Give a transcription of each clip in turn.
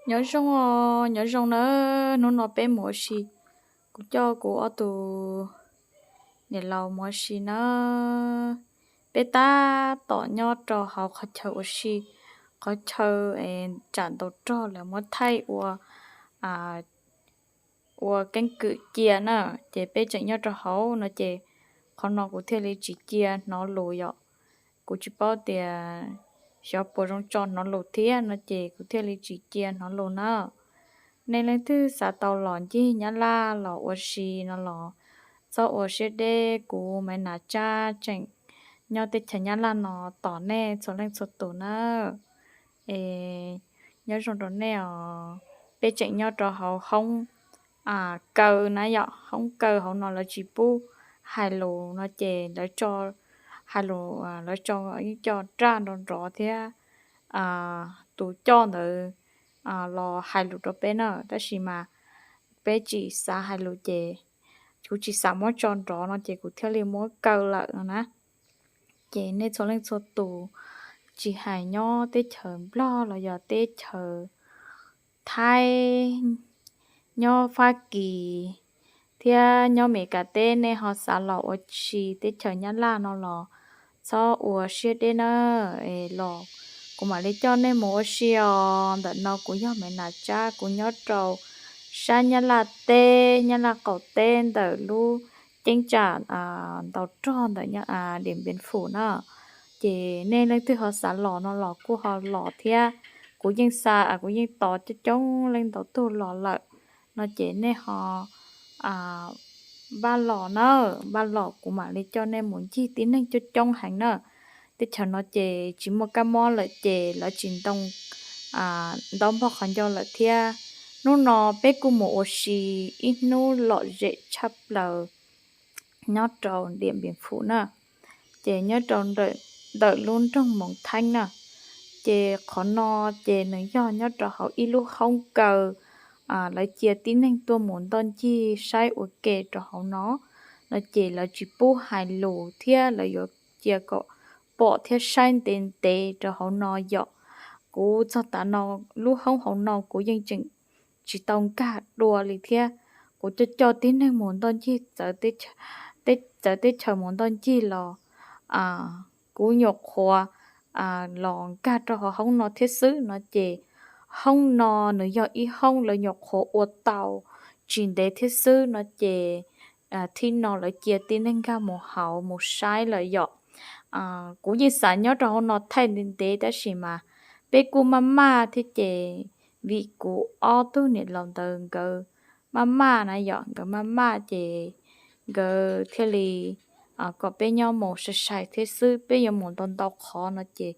Nyob zoo os, nyob zoo nawb, hnub no peb mus ua si, kuv coj kuv ob tug niam laus mus ua si nawb. Peb tab tom nyob rau hauv qhov chaw ua si, qhov chaw tsam ntaus rog lawv muab thaij ua, ua keeb kwm cia na, ces peb tseem nyob rau hauv no ces qhov no kuv thiaj li tsis cia hnov lus yom. Kuv tsis paub tias xyov puas zoo tso hnov lus thiab no ces kuv thiaj li tsis cia hnov lus na. Nej leej twg xav tau los ncig Nyab Laj los ua si no los txhob ua siab deb, kuv Maiv Nas Tsab tseem nyob teb chaws Nyab Laj no tos nej txhua leej txhua tus na. Es nyob zoo rau nej os, peb tseem nyob rau hauv hoob kaw na yom, hoob kaw hauv no lawv tsis pub hais lus no ces lawv tso, hais lus, lawv tso ib co raj nrov nrov thiab tus coj ntawd los hais lus rau peb na, tab sis mas peb tsis xav hais lus ces kuv tsis xav muab tso nrov no ces kuv thiaj li muab kaw lawm no na. Ces nej txhua leej txhua tus, tsis hais nyob teb chaws Nplog los yog teb chaws Thaib, nyob Fab Kis thiab nyob Mes Kas teb, nej ho xav los ua si teb chaws Nyab Laj no los txhob ua siab deb na. Es los kuv mam li coj nej mus ua si os. Ntawm no kuv yog Maiv Nas Tsab, kuv nyob rau sab Nyab Laj teb, Nyab Laj qaum teb ntawm lub ceeb tsam ntaus rog ntawm Điện Biên Phủ na. Ces nej leej twg ho xav los no los kuj ho los thiab. Kuv yeej xa, kuv yeej tos coob coob leej ntau tug los lawm no ces nej ho npaj los na, npaj los kuv mam li coj nej mus ncig tib neeg coob coob heev na. Teb chaws no ces tsis muaj kab mob lawm ces lawv tsis ntoo ntaub npog qhov ncauj lawm thiab. Hnub no peb kuj mus ua si ib hnub lom zem tshaj plaws nyob rau Điện Biên Phủ na, ces nyob rau ntawm lub nroog Moos Theeb na. Ces qhov no ces nws yog nyob rau hauv ib lub hoob kaw, lawv cia tib neeg tuaj mus ntoj ncig saib ua ke rau hauv no, no ces lawv tsis pub hais lus thiab lawv yuav cia kom pom thiab saib ntev ntev rau hauv no yom. Kuv txog tav no, lub hoob hauv no kuv yeej tseem tsis tau nkag dua li thiab. Kuv coj coj tib neeg mus ntoj ncig, txawv teb chaws mus ntoj ncig los kuv nyuam qhuav los nkag rau hauv hoob no thiab xwb no ces hoob no nws yog ib hoob lawv nyuam qhuav ua tau tsis ntev thiab xwb no ces thib no lawv cia tib neeg nkag mus hauv mus saib lawm yom. Kuv yeej xav nyob rau hauv no thaij ntev ntev tab sis mas peb kuj maj maj thiab ces vim kuv ob tug niam laus ntawd nkawd maj maj na yom, nkawd maj maj ces nkawd thiaj li kom peb nyob mus sai sai thiab xwb, peb yuav mus ntau ntau qhov no ces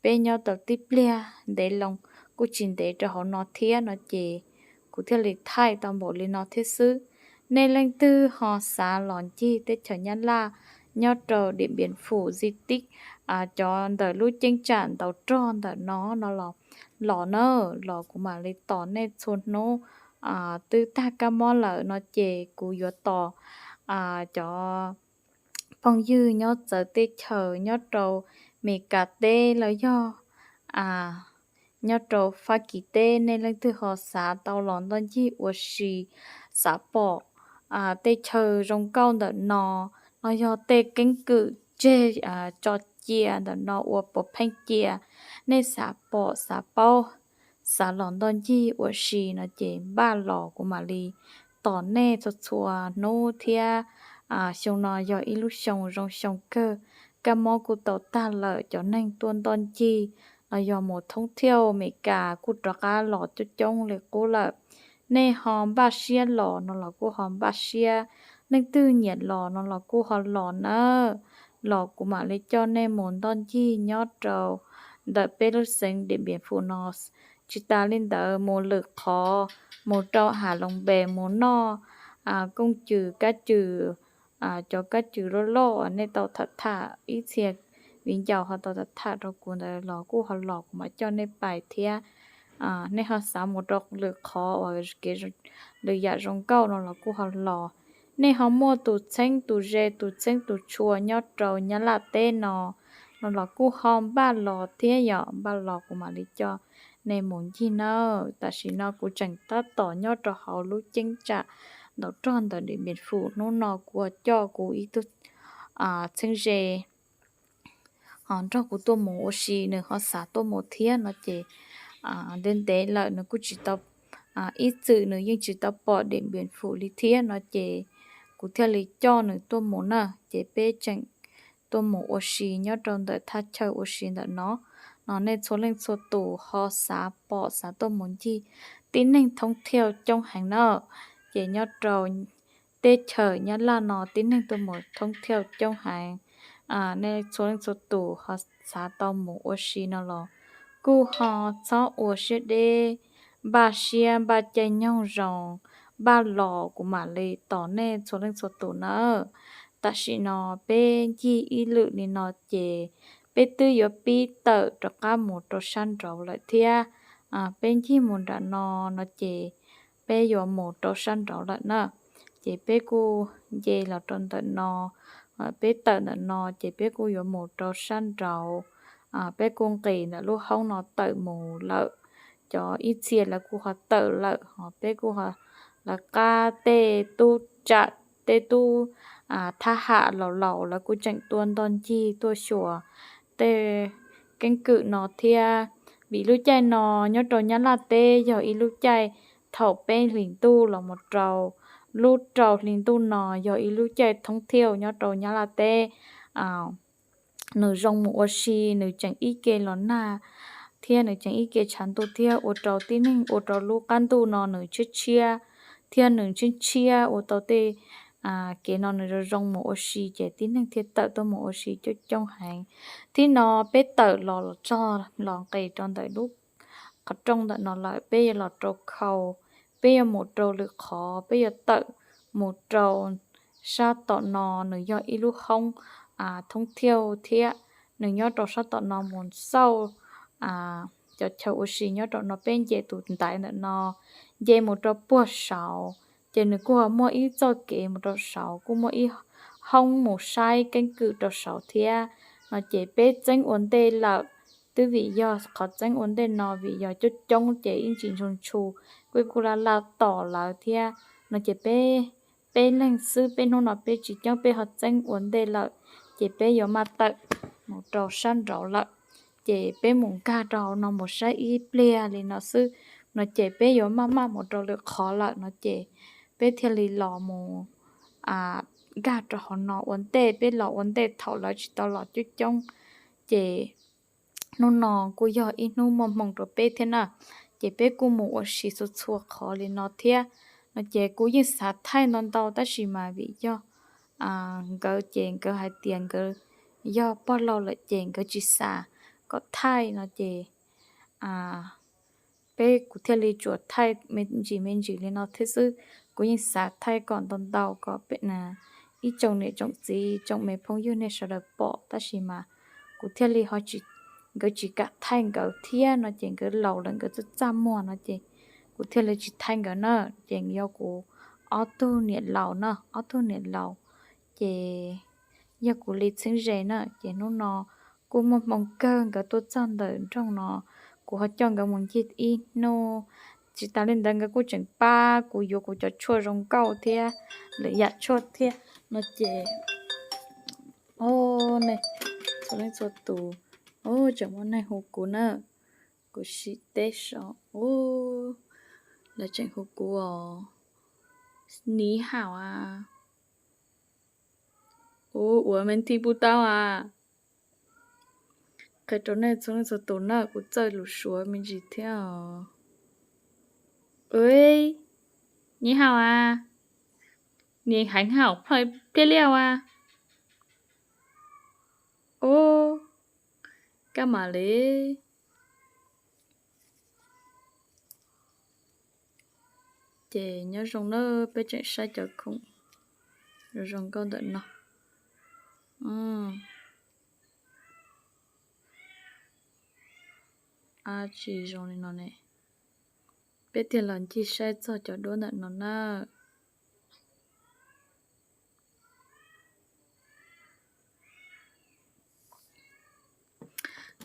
peb nyob tau tib pliag ntev loo kuj tsis ntev rau hauv no thiab no ces kuv thiaj li thaij tau npaum li no thiab xwb. Nej leej twg ho xav los ncig teb chaws Nyab Laj nyob rau Điện Biên Phủ di tích, cov ntawm lub ceeb tsam ntaus rog ntawm no no los, los na, los kuv mam li tos nej txhua hnub. Twb tag kab mob lawm no ces kuv yuav tos cov phooj ywg nyob txawv teb chaws nyob rau Mes Kas teb los yog nyob rau Fab Kis teb, nej leej twg ho xav tau los ntoj ncig ua si, xav pom tej chaw zoo nkauj ntawm no, no yog tej keeb kwm tseg tso cia ntawm no ua puas pheej cia, nej xav pom xav paub, xav los ntoj ncig ua si no ces npaj los kuv mam li tos nej txhua txhua hnub thiab. Xyoo no yog ib lub xyoo zoo xyoo kawg, kab mob kuj tau tag lawm, cov neeg tuaj ntoj ncig los yog mus thoob thiaj Mes Kas kuj rov qab los coob coob li qub lawm. Nej ho npaj siab los no los kuj ho npaj siab, leej twg nyiam los no los kuj ho los nawb. Los kuv mam li coj nej mus ntoj ncig nyob rau ntawm peb lub xeev Điện Biên Phủ no. Tsis tas li ntawd mus lwm qhov, mus rau Hav Loos Npes mus noj kooj cws kab cws, cov kab cws loj loj nej tau tham tham ib txhia viv ncaus ho tau tham tham rau kuv ntawd los kuj ho los kuv mam coj nej pais thiab. Nej ho xav mus rau lwm qhov uas kev lwm yam zoo nkauj no los kuj ho los. Nej ho muaj tus txheeb tus ze tus txheeb tus tshua nyob rau Nyab Laj teb no, no los kuj ho npaj los thiab yom, npaj los kuv mam li coj nej mus ncig nawb. Tam sim no kuv tseem tab tom nyob rau hauv lub ceeb tsam ntaus rog ntawm Diam Npias Fum. Hnub no kuv coj kuv ib tug txheeb ze ho nrog kuv tuaj mus ua si, nws ho xav tuaj mus thiab no ces ntev ntev lawm nws kuj tsis tau, ib txwm nws yeej tsis tau pom Diam Npias Fum li thiab no ces kuv thiaj li coj nws tuaj mus na. Ces peb tseem tuaj mus ua si nyob rau ntawm thaj chaw ua si ntawm no. No nej txhua leej txhua tus ho xav pom xav tuaj mus ncig, tib neeg thoob thiaj coob heev na. Ces nyob rau teb chaws Nyab Laj no tib neeg tuaj mus thoob thiaj coob heev. Nej txhua leej txhua tus ho xav tau mus ua si no los kuj ho txhob ua siab deb, npaj siab npaj caij nyoog zoo, npaj los kuv mam li tos nej txhua leej txhua tus nawb. Tam sim no peb ncig ib lwm li no ces peb twb yuav pib tawm rov qab mus rau sab nraud lawm thiab. Peb ncig mus nram no no ces peb yuav mus rau sab nraud lawm na. Ces peb kuj nce los rau ntawm no, peb tawm ntawm no ces peb kuj yuav mus rau sab nraud. Peb kuj nqis ntawm lub hoob no tawm mus lawm. Cov ib txhia lawv kuj ho tawm lawm, ho peb kuj ho, lawv qab tej tub tsam tej tub thab ham laus laus lawv kuj tseem tuaj ntoj ncig tuaj xyuas tej keeb kwm no thiab. Vim lub caij no nyob rau Nyab Laj teb yog ib lub caij thaum peb hlis ntuj los mus rau lub rau hli ntuj no yog ib lub caij thoob thiaj nyob rau Nyab Laj teb. Nws zoo mus ua si, nws tseem ib ke los nag thiab nws tseem ib ke tshav ntuj thiab ua rau tib neeg ua rau lub qab ntuj no nws tshiab tshiab thiab nws tshiab tshiab ua tau tej kev no nws zoo zoo mus ua si ces tib neeg thiaj tawm tuaj mus ua si coob coob heev. Thib no peb tawm los los txog los nqis rau ntawm lub qhov rooj ntawm no lawm, peb yuav los rau khau, peb yuav mus rau lwm qhov, peb yuav tawm mus rau sab tom no, nws yog ib lub hoob thoob thiaj thiab nws nyob rau sab tom no mus xauj cov chaw ua si nyob rau no, peb nce tus ntaiv ntawm no nce mus rau puag saud, ces nws kuj ho muaj ib txoj kev mus rau saud, kuj muaj ib hoob mus saib keeb kwm rau saud thiab. No ces peb txeeb ua ntej lawm, twb vim yog qhov txeeb ua ntej no vim yog coob coob ces ib ntsis ntshoo ntshoo, kuj kuj laj laj tos lawv thiab. No ces peb, peb leeg xwb, peb hnub no peb tsis coob peb ho txeeb ua ntej lawm, ces peb yuav maj tawm mus rau sab nraud lawm. Ces peb mus nkag rau hauv no mus saib ib pliag li no xwb, no ces peb yuav maj maj mus rau lwm qhov lawm no ces peb thiaj li los mus nkag rau hauv no ua ntej, peb los ua ntej thaum lawv tsis tau los coob coob. Ces hnub no kuj yog ib hnub muaj hmoo rau peb thiab na, ces peb kuj mus ua si txhua txhua qhov li no thiab. No ces kuv yeej xav thaij ntau ntau tab sis mas vim yog nkawd ces nkawd hais tias nkawd yog pog laus lawm ces nkawd tsis xav kom thaij no ces peb, kuv thiaj li tsuas thaij me ntsis me ntsis li no thiab xwb. Kuv yeej xav thaij kom ntau ntau kom ib tsoom niam tsoom txiv tsoom me phooj ywg nej sawv daws pom tab sis mas kuv thiaj li ho tsis, nkawd tsis kam thaij nkawd thiab no ces nkawd laus lawm nkawd txaj txaj muag no ces kuv thiaj li tsis thaij nkawd na. Ces yog kuv ob tug niam laus na, ob tug niam laus ces yog kuv li txheeb ze na. Ces hnub no kuj muaj hmoo kawg nkawd tuaj txog ntawm nroog no, kuv ho coj nkawd mus ncig ib hnub. Tsis tas li ntawd nkawd kuj tseem pab kuv yuav kuv cov tshuaj zoo nkauj thiab lwm yam tshuaj thiab no ces, o, nej txhua leej txhua tus, tseem muaj neeg hu kuv na, kuv sim teb so, lawv tseem hu kuv os. Ni hao a, ua me nthi pub tau a. Qhia rau nej txhua leej txhua tus na, kuv txawj lus Suav me ntsis thiab os. Ui, ni hao a, ni heev hao pliab liaj a. Ub, kab mam li. Ces nyob zoo na, peb tseem saib cov khoom zoo nkauj ntawm no. Ab, tsis zoo li no ne. Peb thiaj los ncig saib txog cov duab ntawm no na.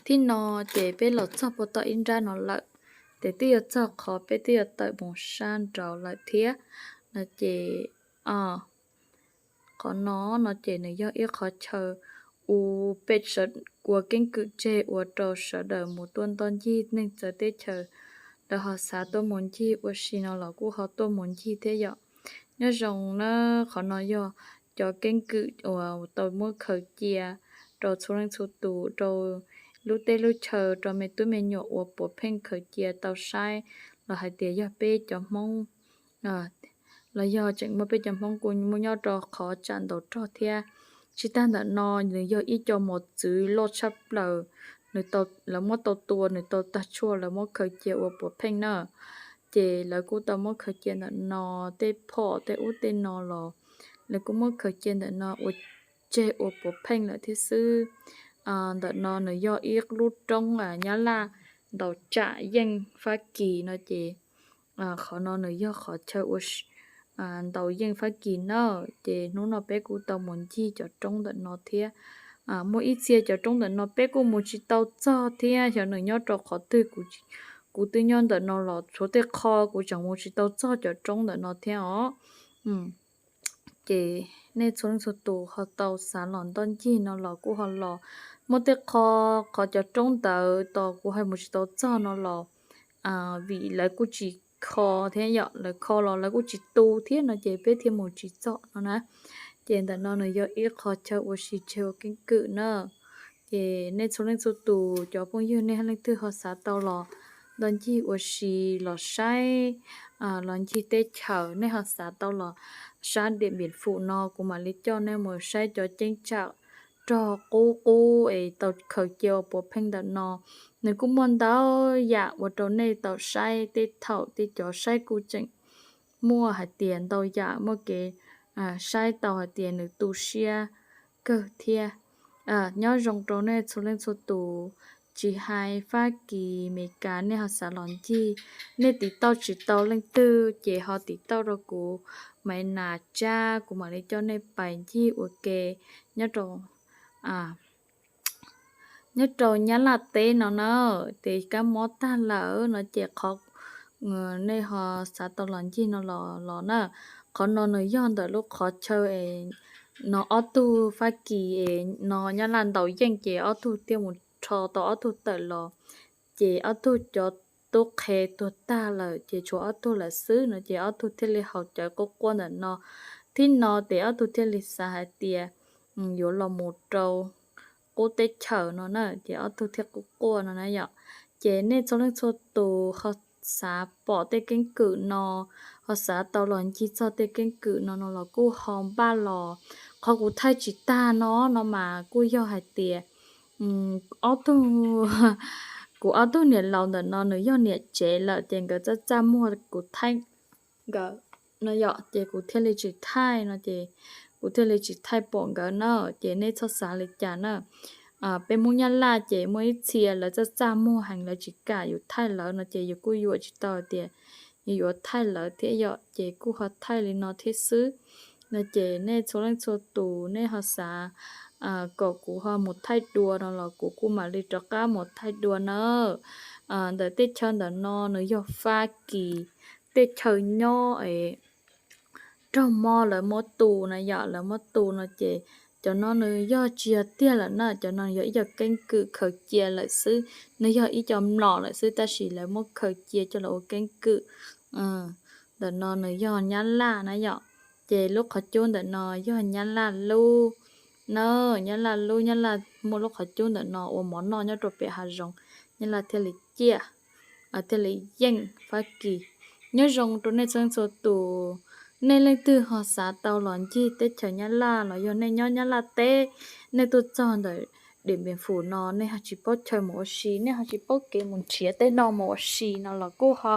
Thib no ces peb los txog puag tom ib nrab no lawm. ces twb yuav txog qhov peb twb yuav tawm mus sab nraud lawm thiab no ces qhov no no ces nws yog ib qhov chaw uas peb ua keeb kwm tseg ua rau sawv daws mus tuaj ntoj ncig neeg txawv teb chaws, lawv ho xav tuaj mus ncig ua si no los kuj ho tuaj mus ncig thiab yom. Nyob zoo na, qhov no yog cov keeb kwm uas tau muab khaws cia rau txhua leej txhua tus, rau lub teb lub chaw, rau me tub me nyuam uas puav pheej khaws cia tau saib los hais tias yog peb cov Hmoob los yog tseem muaj peb cov Hmoob kuj muaj nyob rau qhov tsam ntaus rog thiab. Tsis tag ntawm no, nws yog ib co mos txwv loj tshaj plaws, nws tau, lawv muab tau tua, nws tau tag tshuaj, lawv muab khaws cia ua puav pheej na. Ces lawv kuj tau muab khaws cia ntawm no, tej phom tej ub tej no los lawv kuj muab khaws cia ntawm no ua tseg ua puav pheej lawm thiab xwb. Ntawm no nws yog ib lub roob Nyab Laj ntaus tsam yeej Fab Kis no ces qhov no nws yog qhov chaw ua ntaus yeej Fab Kis na. Ces hnub no peb kuj tau mus ncig cov roob ntawm no thiab. Muaj ib txhia cov roob ntawm no peb kuj mus tsis tau txog thiab, xyov nws nyob rau qhov twg. Kuv twb nyob ntawm no los tshuav tej qho kuv tseem mus tsis tau txog cov roob ntawm no thiab os. Ces nej txhua leej txhua tus ho tau xav los ntoj ncig no los kuj ho los. Muaj tej qho, qhov cov roob ntawd tos kuv hais mus tsis tau txog no los vim lawv kuj tsis kho thiab yom, lawv kho los lawv kuj tsis tu thiab no ces peb thiaj mus tsis txog no na. Ces ntawm no nws yog ib qho chaw ua si tseg ua keeb kwm na. Ces nej txhua leej txhua tus cov phooj ywg nej leej twg ho xav tau los ntoj ncig ua si, los saib, los ncig teb chaws, nej ho xav tau los sab Diam Npiam Fum no, kuv mam li coj nej mus saib cov ceeb tsam rog qub qub es tau khaws cia ua puav pheej ntawm no. Nws kuj muaj ntau yam ua rau nej tau saib, tej thaum tej cov saib kuj tseem muaj hais tias ntau yam muaj kev saib tau hais tias nws tu siab kawg thiab. Nyob zoo rau nej txhua leej txhua tus, tsis hais Fab Kis, Mes Kas, nej ho xav los ncig, nej tiv tauj tsis tau leej twg ces ho tiv tauj rau kuv Maiv Nas Tsab, kuv mam li coj nej pais ncig ua ke nyob rau nyob rau Nyab Laj teb no na. Ces kab mob tag lawm no ces qhov nej ho xav tau los ncig no los los na. Qhov no nws yog ntawm lub qhov chaw es no ob tug Fab Kis es no Nyab Laj ntaus yeej ces ob tug thiaj mus rho tau ob tug tawm los. Ces ob tug cov tub qhe tuag tag lawm ces tshuav ob tug lawm xwb no ces ob tug thiaj li haus cawv quaj quaj ntawm no. Thib no ces ob tug thiaj li xav hais tias yuav los mus rau qub teb chaws no na, ces ob tug thiaj quaj quaj no na yom. Ces nej txhua leej txhua tus ho xav pom tej keeb kwm no, ho xav tau los ncig txog tej keeb kwm no no los kuj ho npaj los. Qhov kuv thaij tsis tag no no mas kuj yog hais tias ob tug, kuv ob tug niam laus ntawm no nws yog niam tsev lawm ces nkawd txaj txaj muag kuv thaij nkawd no yom, ces kuv thiaj li tsis thaij no ces kuv thiaj li tsis thaij pom nkawd na. Ces nej txhob xav li cas na. Peb Hmoob Nyab Laj ces muaj ib txhia lawv txaj txaj muag heev lawv tsis kam yus thaij lawv no ces yus kuj yuam tsis tau tias yus yuav thaij lawv thiab yom, ces kuj ho thaij li no thiab xwb. No ces nej txhua leej txhua tus nej ho xav kom kuv ho mus thaij dua no los kuv kuj mam li rov qab mus thaij dua na. Ntawm tej chaw ntawm no nws yog Fab Kis tej chaw nyob es raug mob lawv muab tu na yom, lawv muab tu no ces cov no nws yog tsis yog tiag lawm na, cov no yog ib co keeb kwm khaws cia lawm xwb, nws yog ib co mlom lawm xwb tab sis lawv muab khaws cia coj los ua keeb kwm. Ntawm no nws yog Nyab Laj na yom, ces lub qhov cub ntawm no yog Nyab Laj lub na, Nyab Laj lub, Nyab Laj muaj lub qhov cub ntawm no ua mov noj nyob rau pem hav zoov, Nyab Laj thiaj li ciaj, thiaj li yeej Fab Kis. Nyob zoo rau nej txhua leej txhua tus, nej leej twg ho xav tau los ncig teb chaws Nyab Laj los yog nej nyob Nyab Laj teb, nej tuaj txog ntawm Diam Npiam Fum no nej ho tsis paub chaw mus ua si, nej ho tsis paub kev mus nrhiav tej no mus ua si no los kuj ho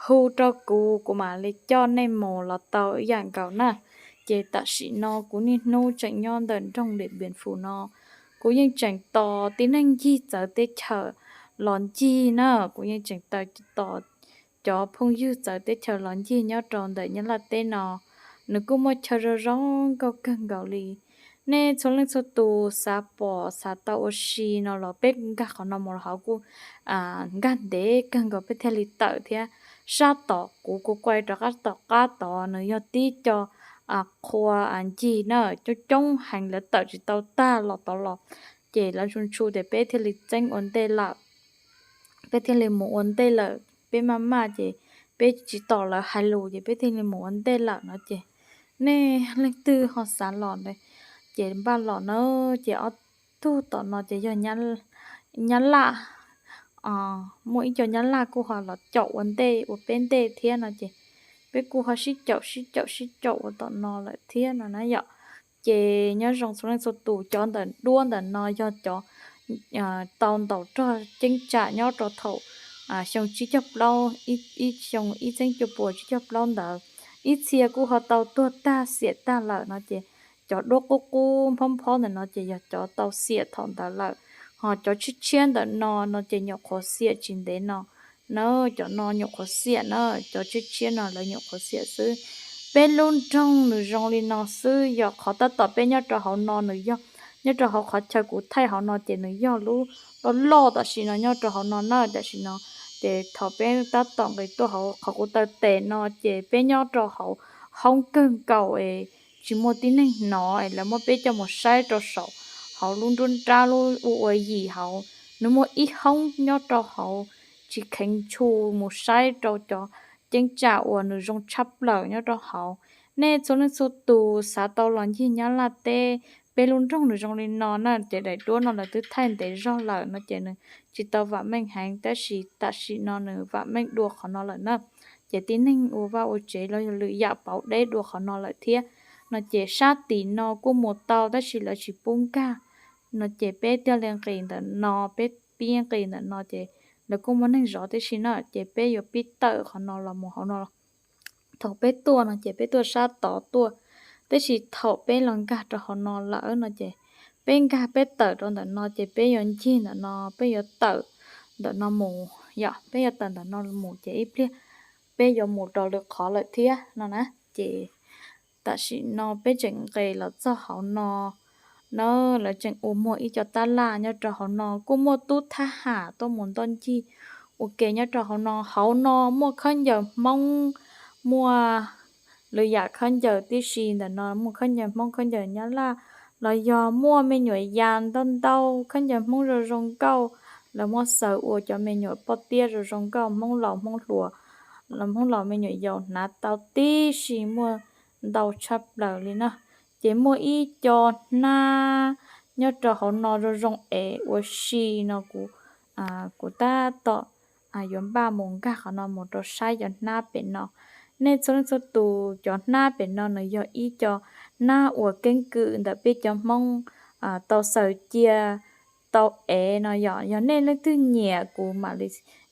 hu rau kuv, kuv mam li coj nej mus los tau ib yam nkaus na. Ces tam sim no kuv niaj hnub tseem nyob ntawm nroog Diam Npiam Fum no, kuv yeej tseem tos tib neeg ncig txawv teb chaws los ncig na, kuv yeej tseem tos cov phooj ywg txawv teb chaws los ncig nyob rau ntawm Nyab Laj teb no. Nws kuj muaj chaw zoo zoo nkauj kawg nkaus li. Nej txhua leej txhua tus xav pom xav tau ua si no los peb nkag qhov no mus los hauv kuj nkag ntev kawg nkaus peb thiaj li tawm thiab. Sab tod kuv kuv kuaj rov qab tom qab tod nws yog tib co qhua ncig na, coob coob heev lawv tawm tsis tau tag los tod los, ces lawv ntshu ntshu tias peb thiaj li txeeb ua ntej lawm. Peb thiaj li mus ua ntej lawm, peb maj maj ces peb tsis tos lawv hais lus ces peb thiaj li mus ua ntej lawm no ces nej leej twg ho xav los ntawd ces npaj los na. Ces ob tug tom no ces yog Nyab Laj, muaj ib co Nyab Laj kuj ho los caum ua ntej ua peb ntej thiab no ces peb kuj ho sib caum sib caum sib caum ua tom no lawm thiab no na yom. Ces nyob zoo txhua leej txhua tus, cov ntawm duab ntawm no yog cov tau ntaus rog ceeb tsam nyob rau thaum xyoo tsib caug plaub, ib xyoo ib txhiab cuaj puas tsib caug plaub ntawd, ib txhia kuj ho tau tuag tag xiam tag lawm no ces cov duab qub qub nphob nphob ntawm no ces yog cov tau xiam thaum ntawd lawm, ho cov tshiab tshiab ntawm no no ces nyuam qhuav xiam tsis ntev no na. Cov no nyuam qhuav xiam na, cov tshiab tshiab no lawv nyuam qhuav xiam xwb. Peb lub nroog nws zoo li no xwb, yog qhov tab tom peb nyob rau hauv no nws yog, nyob rau hauv qhov chaw kuv thaij hauv no ces nws yog lub loj loj tam sim no nyob rau hauv no na. Tam sim no ces thaum peb tab tom nqis tuaj hauv qhov kuv taw tes no ces peb nyob rau hauv hoob kawg nkaus es tsis muaj tib neeg hnov es lawv muab peb coj mus saib rau saum hauv lub nruab nrab lub ua ua yim hauv, nws muaj ib hoob nyob rau hauv tsis kheev tshu mus saib rau cov ceeb tsam uas nws zoo tshaj plaws nyob rau hauv. Nej txhua leej txhua tus xav tau los ncig Nyab Laj teb, peb lub nroog nws zoo li no na, ces daim duab no lawv twb thaij ntev zog lawm no ces nws tsis tau vam meej heev, tab sis tam sim no nws vam meej dua qhov no lawm na. Ces tib neeg ua vaj ua tsev los yog lwm yam pauv deb dua qhov no lawm thiab no ces sab tim no kuj mus tau tab sis lawv tsis pub nkag no ces peb thiaj li nqis ntawm no, peb pib nqis ntawm no ces lawv kuj muaj neeg zov tib si na ces peb yuav pib tawm qhov no los mus hauv no. Thaum peb tuaj no ces peb tuaj sab tod tuaj, tab sis thaum peb los nkag rau hauv no lawm no ces peb nkag peb tawm rau ntawm no ces peb yuav ncig ntawm no, peb yuav tawm ntawm no mus, yog peb yuav tawm ntawm no mus ces ib pliag peb yuav mus rau lwm qhov lawm thiab no na. Ces tam sim no peb tseem nqes los txog hauv no na, lawv tseem ua muag ib co tab laj nyob rau hauv no, kuj muaj tub thab ham tuaj mus ntoj ncig ua ke nyob rau hauv no. Hauv no muaj khaub ncaws Hmoob, muaj lwm yam khaub ncaws tib si ntawm no, muaj khaub ncaws Hmoob khaub ncaws Nyab Laj, los yog muaj me nyuam yas ntau ntau khaub ncaws Hmoob zoo zoo nkauj, lawv muab xaws ua cov me nyuam pob tiab zoo zoo nkauj Hmoob laus Hmoob hluas, los Hmoob laus me nyuam yaus hnav tau tib si muaj ntau tshaj plaws li na. Ces muaj ib co hnab nyob rau hauv no zoo zoo es ua si no kuv, kuv tab tom yuav npaj mus nkag qhov no mus rau saib cov hnab pem no. Nej txhua leej txhua tus, cov hnab pem no nws yog ib co hnab uas keeb kwm ntawm peb cov Hmoob tau xaws cia tau ev no yom. Yog nej leej twg nyiam kuv mam li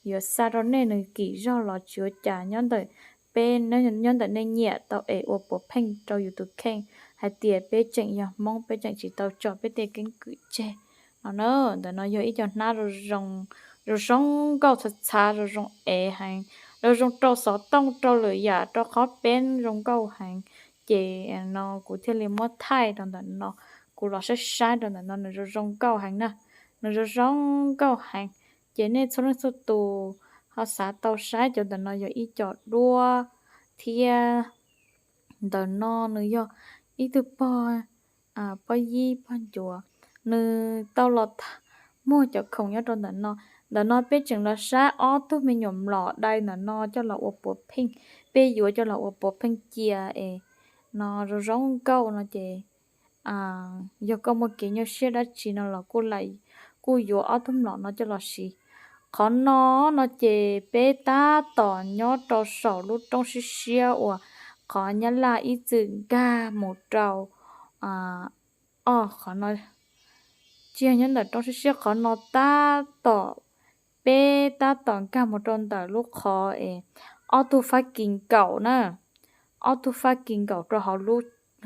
yuav xa rau nej nws kim zog los tsis ua cas, nyob ntawm peb, nyob ntawm nej nyiam tau es ua puav pheej rau yus tus kheej hais tias peb tseem yog Hmoob, peb tseem tsis tau tso peb tej keeb kwm tseg no na. Ntawm no yog ib co hnab zoo zoo nkauj txhav txhav zoo zoo ev heev, zoo zoo rau xov tooj rau lwm yam rau qhov peb zoo nkauj heev. Ces no kuv thiaj li muab thaij rau ntawm no, kuv los saib saib rau ntawm no nws zoo zoo nkauj heev na, nws zoo zoo nkauj heev. Ces nej txhua leej txhua tus ho xav tau saib cov ntawm no yog ib co duab thiab. Ntawm no nws yog ib tug pog, pog yib pog ncuav, nws tau los muag cov khoom nyob rau ntawm no. Ntawm no peb tseem los saib ob tug me nyuam mlom dai ntawm no coj los ua puav pheej, peb yuav coj los ua puav pheej cia es no zoo zoo nkauj no ces yog koj muaj kev nyuaj siab dab tsi no los kuj yuav ob tug mlom no coj los siv. Qhov no no ces peb tab tom nyob rau saum lub roob siab siab uas qhov Nyab Laj ib txwm nkag mus rau o qhov no, tsis yog nyob ntawm roob siab siab, qhov no tab tom, peb tab tom nkag mus rau ntawm lub qhov es ob tug Fab Kis nkaum na, ob tug Fab Kis nkaum rau hauv lub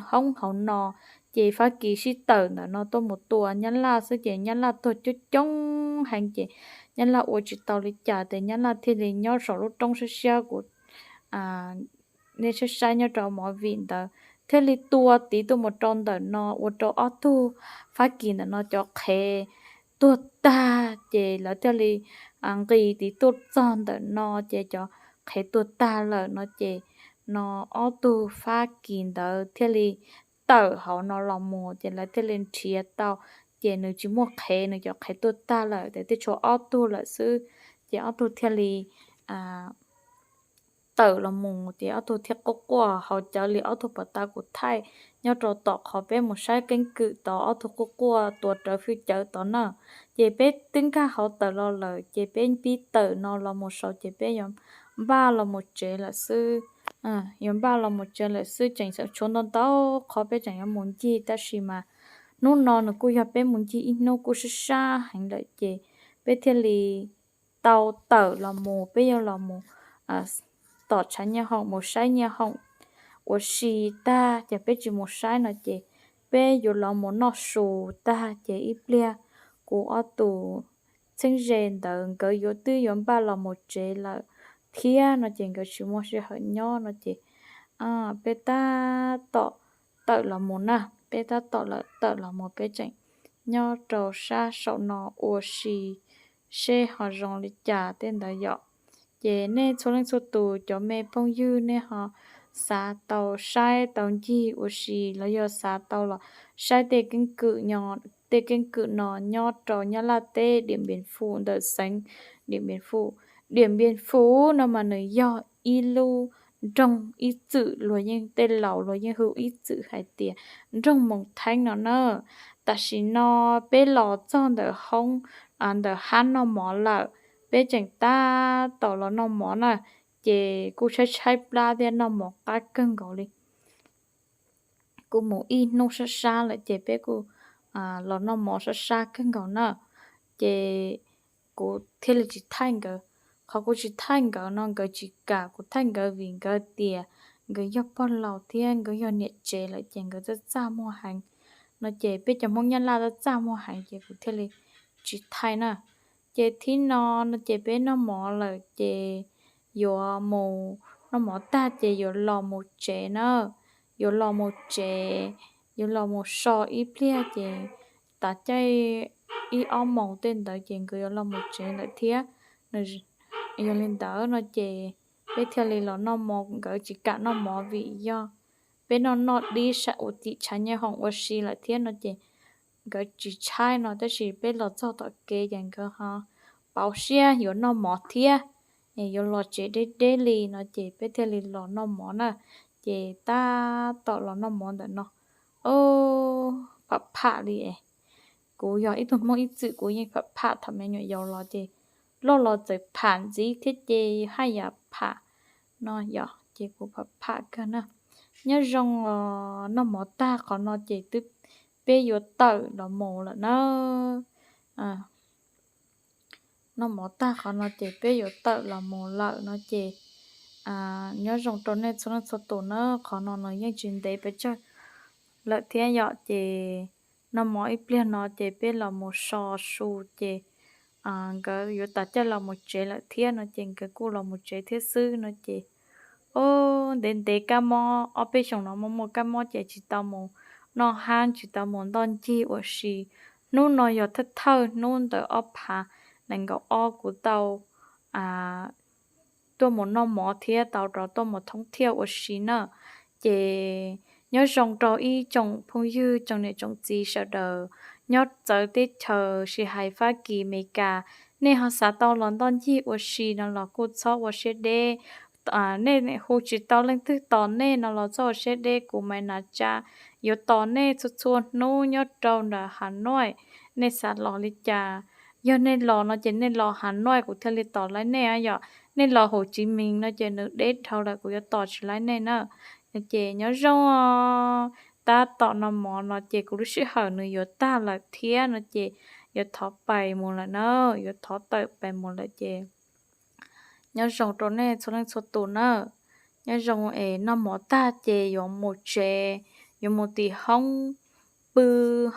hoob hauv no. Ces Fab Kis sib tawm ntawm no tuaj mus tua Nyab Laj xwb ces Nyab Laj tuag coob coob heev ces Nyab Laj ua tsis tau li cas ces Nyab Laj thiaj li nyob saum lub roob siab siab kuv nej saib saib nyob rau movie ntawd, thiaj li tua tiv tuaj mus rau ntawm no ua rau ob tug Fab Kis ntawm no cov qhev tuag tag ces lawv thiaj li nqis tiv tuaj txog ntawm no ces cov qhev tuag tag lawm no ces no ob tug Fab Kis ntawd thiaj li tawm hauv no los mus ces lawv thiaj li nrhiav tau ces nws tsis muaj qhev, nws cov qhev tuag tag lawm ces twb tshuav ob tug lawm xwb ces ob tug thiaj li tawm los mus ces ob tug thiaj quaj quaj hauv cawv li ob tug pov tab kuv thaij nyob rau tom qhov peb mus saib keeb kwm tod ob tug quaj quaj tuav rawv fwj cawv tod na. Ces peb twb nkag hauv tawm los lawm ces peb pib tawm no los mus saud ces peb yuav npaj los mus tsev lawm xwb. Yuav npaj los mus tsev lawm xwb, tseem tshuav ntau ntau qhov peb tseem yuav mus ncig tab sis mas hnub no nws kuj yog peb mus ncig ib hnub kuj sab sab heev lawm ces peb thiaj li tau tawm los mus, peb yuav los mus tom tshav nyiaj hoom mus saib nyiaj hoom ua si tag ces peb tsis mus saib no ces peb yuav los mus noj su tag ces ib pliag kuv ob tus txheeb ze ntawd nkawd yuav twb yuav npaj los mus tsev lawm thiab no ces nkawd tsis muaj sij hawm nyob no ces peb tab tom tawm los mus na, peb tab tom lawm tawm los mus peb tseem nyob rau sab saum no ua si seb ho zoo li cas tej ntawd yom. Ces nej txhua leej txhua tus cov me phooj ywg nej ho xav tau saib tau ncig ua si los yog xav tau los saib tej keeb kwm, tej keeb kwm no nyob rau Nyab Laj teb Điện Biên Phủ ntawm xeev Điện Biên Phủ. Điện Biên Phủ no mas nws yog ib lub nroog ib txwm luag yeej, tej laus luag yeej hu ib txwm hais tias nroog Moos Theeb no na. Tam sim no peb los txog ntawm hoob, ntawm hab noj mov lawm, peb tseem tab tom los noj mov na, ces kuj tshaib tshaib plab thiab noj mov qab kawg nkaus li. Kuj mus ib hnub sab sab lawm ces peb kuj los noj mov sab sab kawg nkaus na, ces kuv thiaj li tsis thaij nkawd. Qhov kuv tsis thaij nkawd no nkawd tsis kam kuv thaij nkawd vim nkawd tias nkawd yog pog laus thiab nkawd yog niam tsev lawm ces nkawd txaj txaj muag heev no ces peb cov Hmoob Nyab Laj txaj txaj muag heev ces kuv thiaj li tsis thaij na. Ces thib no no ces peb noj mov lawm ces yuav mus, noj mov tag ces yuav los mus tsev na, yuav los mus tsev, yuav los mus so ib pliag ces tav caij ib ob moos tej ntawd ces nkawd yuav los mus tsev lawm thiab. Yog li ntawd no ces peb thiaj li los noj mov, nkawd tsis kam noj mov vim yog peb noj noj dib ua tim tshav nyiaj hoom ua si lawm thiab no ces nkawd tsis tshaib no tab sis peb los txog tom kev ces nkawd ho pauv siab yuav noj mov thiab, yuav los tsev deb deb li no ces peb thiaj li los noj mov na. Ces tab tom los noj mov ntawm no, pham pham li es kuv yog ib tug Hmoob ib txwm kuv yeej pham pham thaum me nyuam yaus los ces loj los txawm pham ntxiv thiab ces haj yam pham no yom ces kuv pham pham kawg na. Nyob zoo, noj mov tag qhov no ces twb peb yuav tawm los mus lawm na. Noj mov tag qhov no ces peb yuav tawm los mus lawm no ces nyob zoo rau nej txhua leej txhua tus na, qhov no nws yeej tsis ntev pes tsawg lawm thiab yom ces noj mov ib pliag no ces peb los mus so su ces nkawd yuav tas caij los mus tsev lawm thiab no ces nkawd kuj los mus tsev thiab xwb no ces ntev ntev kab mob, ob peb xyoos no muaj muaj kab mob ces tsis tau mus noj hab tsis tau mus ntoj ncig ua si. Hnub no yog thawj thawj hnub ntawm ob phav nees nkaum ob kuv tau tuaj mus noj mov thiab tau rov tuaj mus thoob thiaj ua si na. Ces nyob zoo rau ib tsoom phooj ywg tsoom niam tsoom txiv sawv daws nyob txawv teb chaws, tsis hais Fab Kis Mes Kas, nej ho xav tau los ntoj ncig ua si no los kuj txhob ua siab deb. Nej hu tsis tau leej twg tos nej no los txhob ua siab deb, kuv Maiv Nav Tsa yuav tos nej txhua txhua hnub nyob rau nram Hav Nuaj. Nej xav los li cas, yog nej los no ces nej los Hav Nuaj kuv thiaj li tos laib nej yom. Nej los Hồ Chí Minh no ces nws deb dhau lawm kuv yuav tos tsis laib nej na. Ces nyob zoo, tab tom noj mov no ces kuv lub sij hawm nws yuav tag lawm thiab no ces yuav thov pais mus lawm na, yuav thov tawm pais mus lawm ces nyob zoo rau nej txhua leej txhua tus na. Nyob zoo es noj mov tag ces yuav mus tsev, yuav mus tim hoob pw,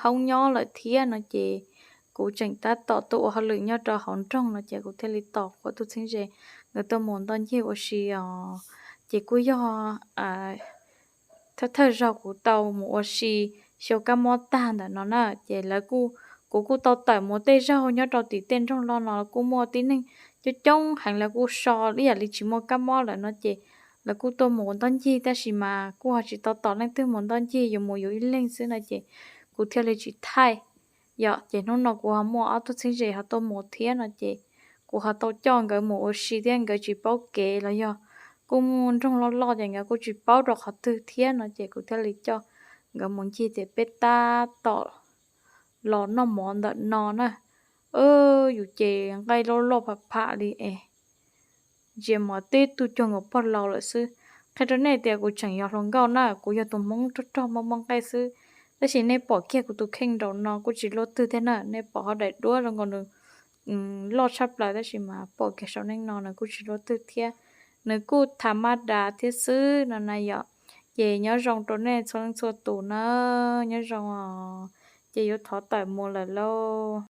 hoob nyob lawm thiab no ces kuv tseem tab tom tuaj ua hauj lwm nyob rau hauv nroog no ces kuv thiaj li tos kuv tus txheeb ze nkawd tuaj mus ntoj ncig ua si os. Ces kuj yog thawj thawj zaug kuv tau mus ua si xyaw kab mob tag ntawm no na, ces lawv kuj, kuv kuj tau tawm mus tej zaug nyob rau tim tej nroog loj no kuj muaj tib neeg coob coob heev, lawv kuj so ib yam li tsis muaj kab mob lawm no ces lawv kuj tuaj mus ua ntoj ncig, tab sis mas kuj ho tsis tau tom leej twg mus ntoj ncig, yus mus yus ib leeg xwb no ces kuv thiaj li tsis thaij. Yog ces hnub no kuv ho muaj ob tug txheeb ze ho tuaj mus thiab no ces kuv ho tau coj nkawd mus ua si thiab, nkawd tsis paub kev los yog kuj muaj nroog loj loj ces nkawd kuj tsis paub rau qhov twg thiab no ces kuv thiaj li coj nkawd mus ncig tias peb tab tom los noj mov ntawm no na. Yus ces nqaij loj loj pham pham li es ntsia mov tib tug cuag nkaus pog laus lawm xwb. Qhia rau nej tias kuv tseem yog hluas nkauj na, kuv yog tus Hmoob rog rog muaj muaj nqaij xwb, tab sis nej pom kiag kuv tus kheej nraum no kuj tsis luaj twg thiab na, nej pom ho daim duab zoo nkaus nws loj tshaj plaws tab sis mas pom kiag saum neej no nws kuj tsis luaj twg thiab, nws kuj tha mab dav thiab xwb no na yom. Ces nyob zoo rau nej txhua leej txhua tus na, nyob zoo os, ces yuav thov tawm mus lawm lauj.